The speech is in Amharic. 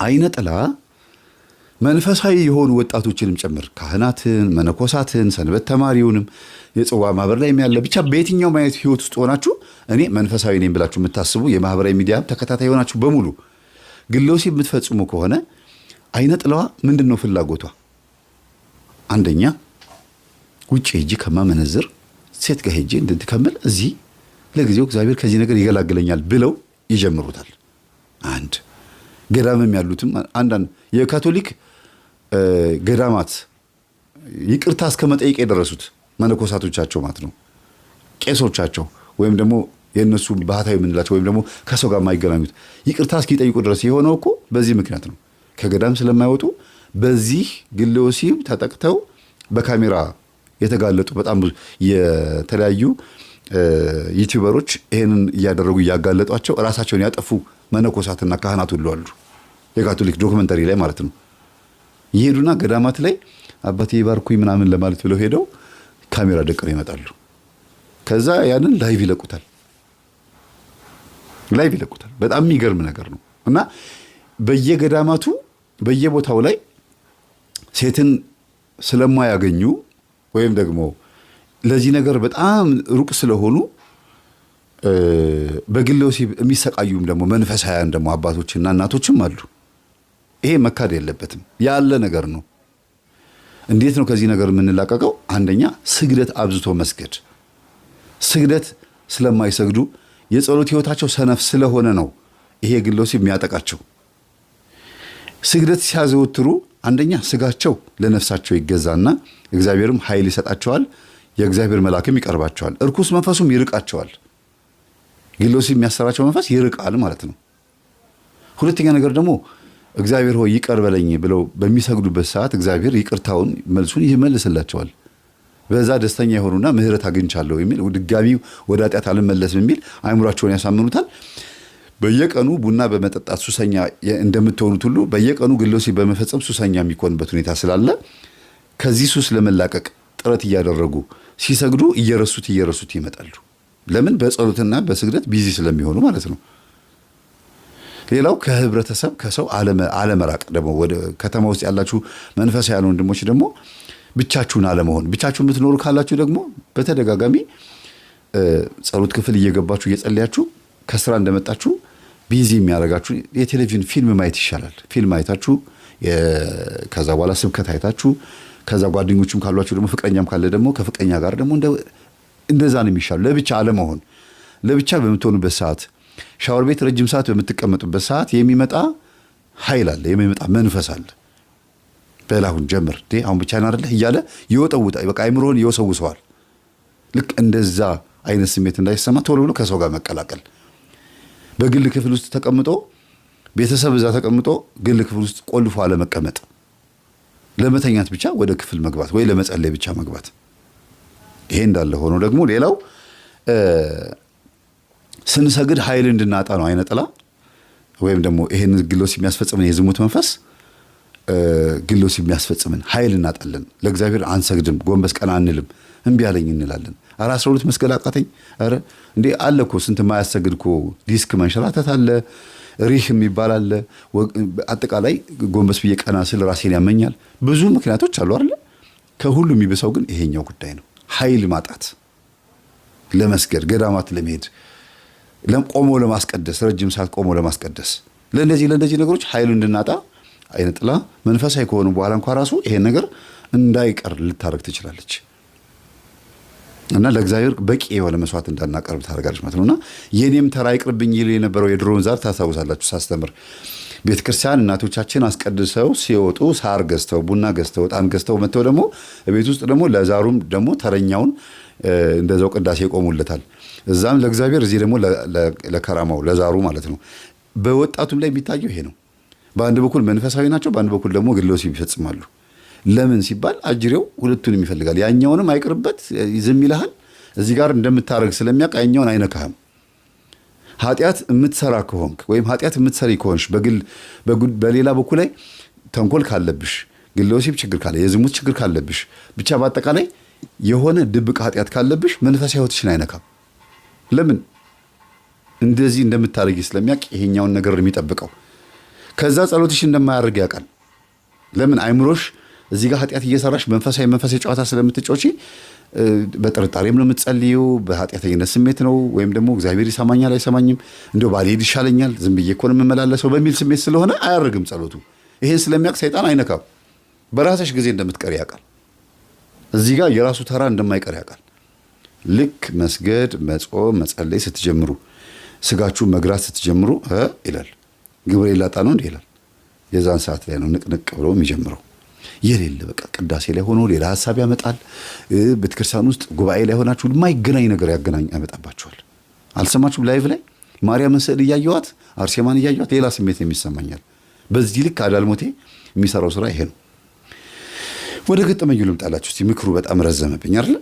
አይነ ጥላ መንፈሳዊ የሆኑ ወጣቶችንም ጭምር ካህናትን፣ መነኮሳትን፣ ሰንበት ተማሪውንም የጽዋ ማህበር ላይ ያለ ብቻ በየትኛውም አይነት ህይወት ውስጥ ሆናችሁ እኔ መንፈሳዊ ነኝ ብላችሁ የምታስቡ የማህበራዊ ሚዲያ ተከታታይ የሆናችሁ በሙሉ ግለ ወሲብ የምትፈጽሙ ከሆነ አይነ ጥላዋ ምንድን ነው ፍላጎቷ? አንደኛ ውጭ ሄጄ ከማመነዝር ሴት ጋር ሄጄ እንድትከምል እዚህ ለጊዜው እግዚአብሔር ከዚህ ነገር ይገላግለኛል ብለው ይጀምሩታል። አንድ ገዳምም ያሉትም አንዳንድ የካቶሊክ ገዳማት ይቅርታ እስከ መጠየቅ የደረሱት መነኮሳቶቻቸው ማለት ነው፣ ቄሶቻቸው ወይም ደግሞ የእነሱ ባህታዊ የምንላቸው ወይም ደግሞ ከሰው ጋር የማይገናኙት ይቅርታ እስኪጠይቁ ድረስ የሆነው እኮ በዚህ ምክንያት ነው። ከገዳም ስለማይወጡ በዚህ ግለ ወሲብ ተጠቅተው በካሜራ የተጋለጡ በጣም ብዙ የተለያዩ ዩቲዩበሮች ይህንን እያደረጉ እያጋለጧቸው ራሳቸውን ያጠፉ መነኮሳትና ካህናት ሁሉ አሉ። የካቶሊክ documentary ላይ ማለት ነው። ይሄዱና ገዳማት ላይ አባቴ ይባርኩኝ ምናምን ለማለት ብለው ሄደው ካሜራ ደቅነው ይመጣሉ። ከዛ ያንን live ይለቁታል፣ live ይለቁታል። በጣም የሚገርም ነገር ነው። እና በየገዳማቱ በየቦታው ላይ ሴትን ስለማያገኙ ወይም ደግሞ ለዚህ ነገር በጣም ሩቅ ስለሆኑ በግለ ወሲብ የሚሰቃዩም ደግሞ መንፈሳውያን ደግሞ አባቶችና እናቶችም አሉ። ይሄ መካድ የለበትም ያለ ነገር ነው። እንዴት ነው ከዚህ ነገር የምንላቀቀው? አንደኛ ስግደት አብዝቶ መስገድ። ስግደት ስለማይሰግዱ የጸሎት ሕይወታቸው ሰነፍ ስለሆነ ነው ይሄ ግለ ወሲብ የሚያጠቃቸው። ስግደት ሲያዘወትሩ አንደኛ ስጋቸው ለነፍሳቸው ይገዛና እግዚአብሔርም ኃይል ይሰጣቸዋል። የእግዚአብሔር መልአክም ይቀርባቸዋል። እርኩስ መንፈሱም ይርቃቸዋል። ግለ ወሲብ የሚያሰራቸው መንፈስ ይርቃል ማለት ነው። ሁለተኛ ነገር ደግሞ እግዚአብሔር ሆይ ይቅር በለኝ ብለው በሚሰግዱበት ሰዓት እግዚአብሔር ይቅርታውን መልሱን ይመልስላቸዋል። በዛ ደስተኛ የሆኑና ምሕረት አግኝቻለሁ የሚል ድጋሚ ወደ ኃጢአት አልመለስም የሚል አእምሯቸውን ያሳምኑታል። በየቀኑ ቡና በመጠጣት ሱሰኛ እንደምትሆኑት ሁሉ በየቀኑ ግለ ወሲብ በመፈጸም ሱሰኛ የሚኮንበት ሁኔታ ስላለ ከዚህ ሱስ ለመላቀቅ ጥረት እያደረጉ ሲሰግዱ እየረሱት እየረሱት ይመጣሉ። ለምን? በጸሎትና በስግደት busy ስለሚሆኑ ማለት ነው። ሌላው ከህብረተሰብ ከሰው አለመራቅ ደግሞ ወደ ከተማ ውስጥ ያላችሁ መንፈሳውያን ወንድሞች ደግሞ ብቻችሁን አለመሆን። ብቻችሁን የምትኖሩ ካላችሁ ደግሞ በተደጋጋሚ ጸሎት ክፍል እየገባችሁ እየጸለያችሁ ከስራ እንደመጣችሁ busy የሚያደርጋችሁ የቴሌቪዥን ፊልም ማየት ይሻላል። ፊልም አይታችሁ ከዛ በኋላ ስብከት አይታችሁ ከዛ ጓደኞችም ካሏችሁ ደግሞ ፍቅረኛም ካለ ደግሞ ከፍቅረኛ ጋር ደግሞ እንደዛ ነው የሚሻሉ። ለብቻ አለመሆን። ለብቻ በምትሆኑበት ሰዓት ሻወር ቤት ረጅም ሰዓት በምትቀመጡበት ሰዓት የሚመጣ ኃይል አለ፣ የሚመጣ መንፈስ አለ። በል አሁን ጀምር፣ አሁን ብቻህን አይደለህ እያለ ይወጠውጣል። በቃ አይምሮህን ይወሰውሰዋል። ልክ እንደዛ አይነት ስሜት እንዳይሰማ ቶሎ ብሎ ከሰው ጋር መቀላቀል። በግል ክፍል ውስጥ ተቀምጦ ቤተሰብ እዛ ተቀምጦ ግል ክፍል ውስጥ ቆልፎ አለመቀመጥ፣ ለመተኛት ብቻ ወደ ክፍል መግባት ወይ ለመጸለይ ብቻ መግባት። ይሄ እንዳለ ሆኖ ደግሞ ሌላው ስንሰግድ ኃይል እንድናጣ ነው አይነ ጥላ ወይም ደግሞ ይሄን ግለ ወሲብ የሚያስፈጽምን የዝሙት መንፈስ ግለ ወሲብ የሚያስፈጽምን ኃይል እናጣለን። ለእግዚአብሔር አንሰግድም፣ ጎንበስ ቀና አንልም፣ እምቢ አለኝ እንላለን። ኧረ 12 መስገድ አቃተኝ። ኧረ እንዴ አለ እኮ ስንት የማያሰግድ እኮ ዲስክ መንሸራተት አለ፣ ሪህ የሚባል አለ። አጠቃላይ ጎንበስ ብዬ ቀና ስል ራሴን ያመኛል። ብዙ ምክንያቶች አሉ አይደለ? ከሁሉ የሚብሰው ግን ይሄኛው ጉዳይ ነው። ኃይል ማጣት ለመስገድ፣ ገዳማት ለመሄድ፣ ቆሞ ለማስቀደስ፣ ረጅም ሰዓት ቆሞ ለማስቀደስ፣ ለእንደዚህ ለእንደዚህ ነገሮች ኃይሉ እንድናጣ አይነ ጥላ መንፈሳዊ ከሆኑ በኋላ እንኳ ራሱ ይሄን ነገር እንዳይቀር ልታደርግ ትችላለች እና ለእግዚአብሔር በቂ የሆነ መስዋዕት እንዳናቀርብ ታደርጋለች ማለት ነው። እና የኔም ተራ ይቅርብኝ ይል የነበረው የድሮውን ዛር ታስታውሳላችሁ። ሳስተምር ቤተክርስቲያን እናቶቻችን አስቀድሰው ሲወጡ ሳር ገዝተው ቡና ገዝተው ዕጣን ገዝተው መጥተው ደግሞ ቤት ውስጥ ደግሞ ለዛሩም ደግሞ ተረኛውን እንደዛው ቅዳሴ ይቆሙለታል። እዛም ለእግዚአብሔር እዚህ ደግሞ ለከራማው ለዛሩ ማለት ነው። በወጣቱም ላይ የሚታየው ይሄ ነው። በአንድ በኩል መንፈሳዊ ናቸው፣ በአንድ በኩል ደግሞ ግለ ወሲብ ይፈጽማሉ። ለምን ሲባል አጅሬው ሁለቱንም ይፈልጋል። ያኛውንም አይቅርበት ዝም ይልሃል። እዚህ ጋር እንደምታደርግ ስለሚያውቅ ያኛውን አይነካህም። ኃጢአት የምትሰራ ከሆንክ ወይም ኃጢአት የምትሰሪ ከሆንሽ በግል በሌላ በኩል ላይ ተንኮል ካለብሽ፣ ግለ ወሲብ ችግር ካለ፣ የዝሙት ችግር ካለብሽ፣ ብቻ በአጠቃላይ የሆነ ድብቅ ኃጢአት ካለብሽ መንፈሳዊ ሕይወትሽን አይነካም። ለምን? እንደዚህ እንደምታደርጊ ስለሚያውቅ ይሄኛውን ነገር የሚጠብቀው። ከዛ ጸሎትሽ እንደማያደርግ ያውቃል። ለምን? አይምሮሽ እዚህ ጋር ኃጢአት እየሰራሽ መንፈሳዊ መንፈሳዊ ጨዋታ ስለምትጫወቺ በጥርጣሬም ነው የምትጸልዩ፣ በኃጢአተኝነት ስሜት ነው፣ ወይም ደግሞ እግዚአብሔር ይሰማኛል አይሰማኝም፣ እንደው ባልሄድ ይሻለኛል፣ ዝም ብዬ እኮ ነው የምመላለሰው በሚል ስሜት ስለሆነ አያደርግም ጸሎቱ። ይሄን ስለሚያውቅ ሰይጣን አይነካም። በራስሽ ጊዜ እንደምትቀር ያውቃል። እዚህ ጋር የራሱ ተራ እንደማይቀር ያውቃል። ልክ መስገድ፣ መጾም፣ መጸለይ ስትጀምሩ፣ ስጋችሁ መግራት ስትጀምሩ ይላል፣ ግብሬ ላጣ ነው እንዲህ ይላል። የዛን ሰዓት ላይ ነው ንቅንቅ ብሎ የሚጀምረው። የሌለ በቃ ቅዳሴ ላይ ሆኖ ሌላ ሀሳብ ያመጣል። ቤተክርስቲያን ውስጥ ጉባኤ ላይ ሆናችሁ የማይገናኝ ነገር ያገናኝ ያመጣባችኋል። አልሰማችሁም? Live ላይ ማርያምን ስዕል እያየዋት፣ አርሴማን እያየዋት ሌላ ስሜት የሚሰማኛል። በዚህ ልክ አዳልሞቴ የሚሰራው ስራ ይሄ ነው። ወደ ገጠመኙ ልምጣላችሁ እስቲ። ምክሩ በጣም ረዘመብኝ አይደለ?